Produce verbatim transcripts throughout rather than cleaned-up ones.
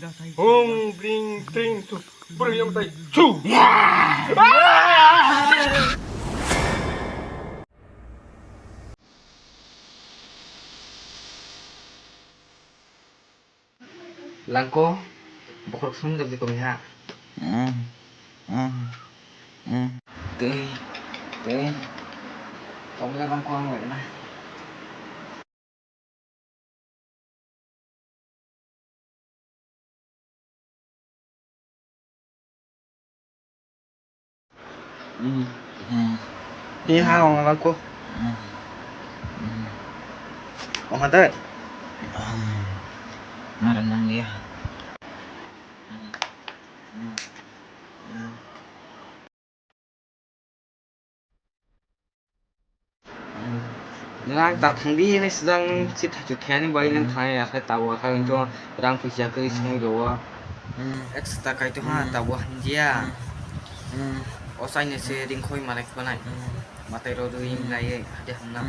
Hum, bring, tring, tu, bring, yang tai, tu. Langko, bokhorok sumjak di komi ha. Tei, tei, tongya langko ang wai na. He ha ong langko. Ong ha dai. Nara nang ya. Nwng ang ta thangdi hinwi swdang si thaichuk khaiyani bai nwng thangya khe tabuk kha wngkhe rang puisa khe swnwi rwo. Ekso ta kaitor ha tabuk hamjia. O chaina se ringkhoi malai khwnai. Matai rw rwi naiwi hade hamna.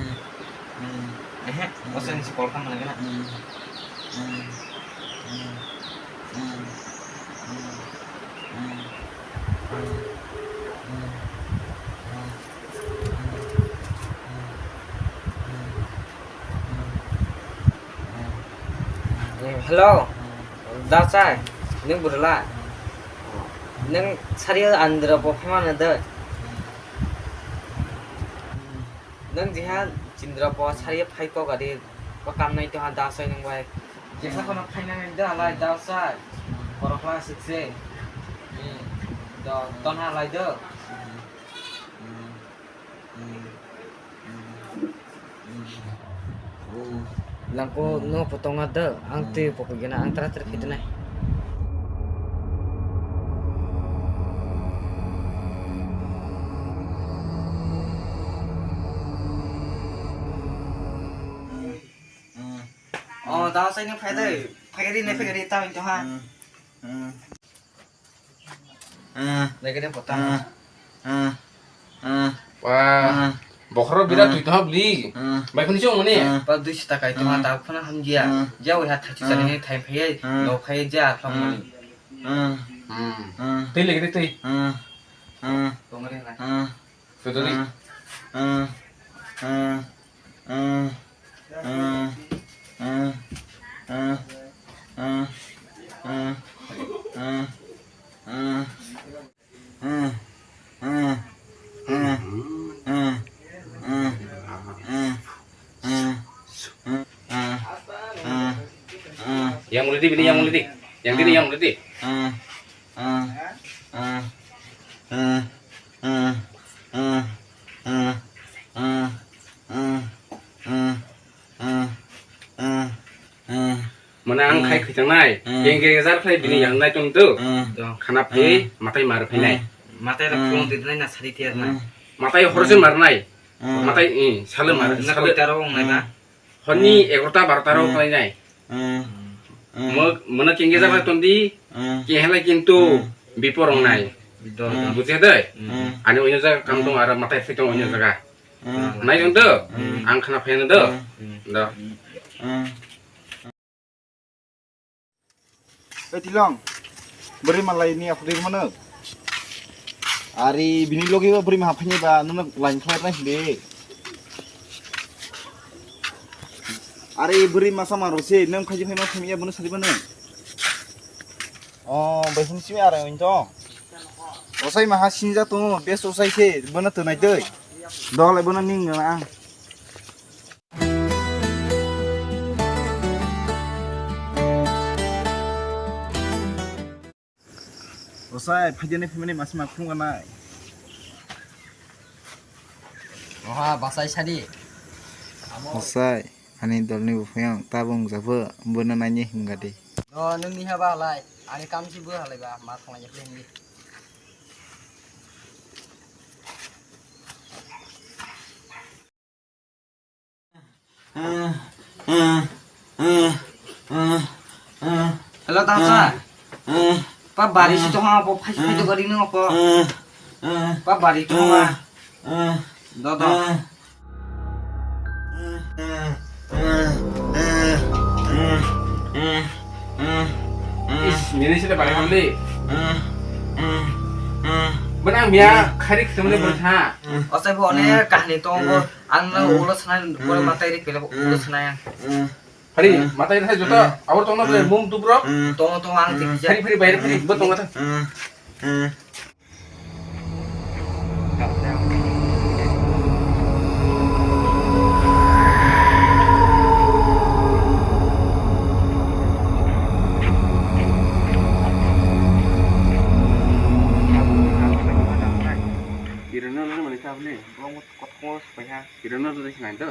Ehe, o chaina se kol kha malai gana. Hello, Dachai, nwng bwrwla? Nwng sari Andhra bo phaimano de? Nwng jeha Chandra bo sari phai kok adi, bo kam nai to ha Dachai nwng bai. Jesa kono phainani da lai Dachai. Borok la sikse. Do, ton ha lai do. Langko no pho tonga da, ang twi pokoi gana, ang tra tra khitinai. Oh, Dachai nwng phai dai. Phai ri ne, phai ri ta wng tong ha. Lagi de pota. Wah, bokhorok birat twi tong ha bli. Bai phone song mani. Pa dui sita kai tong ha, ta phone ham dia. Ja wai ha thachi sari ne thai phai, no phai ja thong mani. Twi lagi de twi. Tong re na. Fedori. Yang mulai di bini, yang mulai di. Yang di, yang mulai di. Mane ang khai khichangnai, kengke jar khlai bini yang nai tong tu. Khana phai, matai mar phainai. Matai rok phung titnai na sari tiar na. Matai horse marnai. Matai, eh, sale mar, na sale. Koita rok wngnai na. Honni egarota barota rok khlainai. Mo, mane kengke jar khlai tong di, kehelai kintu bipor wngnai. Do, do. Bujhe dai? Ani onyo jaga kam tong aro matai phai tong onyo jaga. Nai tong do? Ang khana phai do? Do. Ei Tilong, bwrwi malai ni aphuru mano. Ari bini logi bo bwrwi ma haphai ba nono line khlai nai hindi. Ari bwrwi masa ma rose, nang khaji phai ma phai ya bono sari bono. Oh, bai hwn simi ara wng to. Osai maha sinja tongo, best osai se, bono twnai doi. Dole bono ning ang. Osai, phaidi ni phimani masi ma khum ganai. Oha, basai sadi. Osai, ani dolni buphuyang tabung japho, bono naini himgadi. O, nungni ha ba halai, ani kam si bo halai ba, ma thanglai ya phimani. Hello, Dasa. Pa bari si tong ha, po phai phai to gari no po. Pa bari tong ha. Do, do. Is, Nini sile bari hamli. Hmm. Hmm. Hmm. Bana miya khari khemle bwtha. Osai bo onek kahani tongo. Ang no ulo sanai, boro matai ri pele ulo sanai ang. Hari, matai ri joto, abor tongna bole mum tu bro. Tongo, tongo, ang tik. Hari, hari, bayar hari, bo tongo ta. Irano lo mani sabni. Kotkos paiha. Irano lo dai sinai to.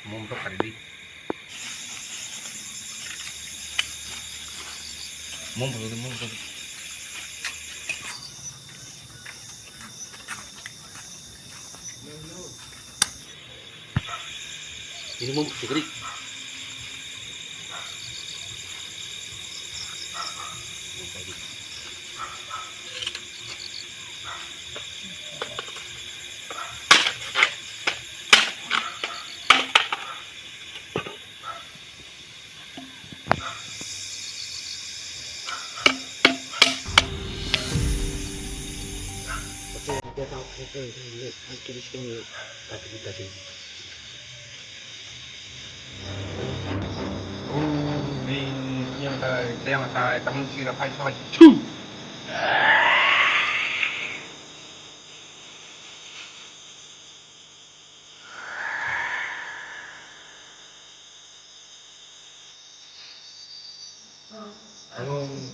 Mum to khari di. Mum bulu di, mum bulu. Ini mum bulu di.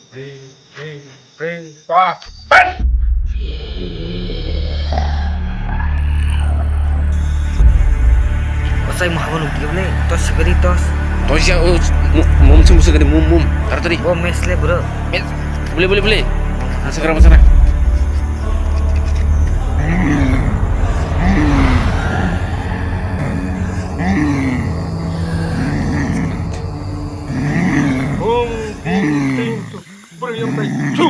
Pring, pring, pring, pah. Osai mo habo nukdi bole, tos sigari tos. Tos ya, o, mo-, mum sum sigari, mum, mum, taratari. O mesle bro. Mes, bole, bole, bole. Masakra, masakra. Om, ting, ting, tu, bro, yang tai, tu.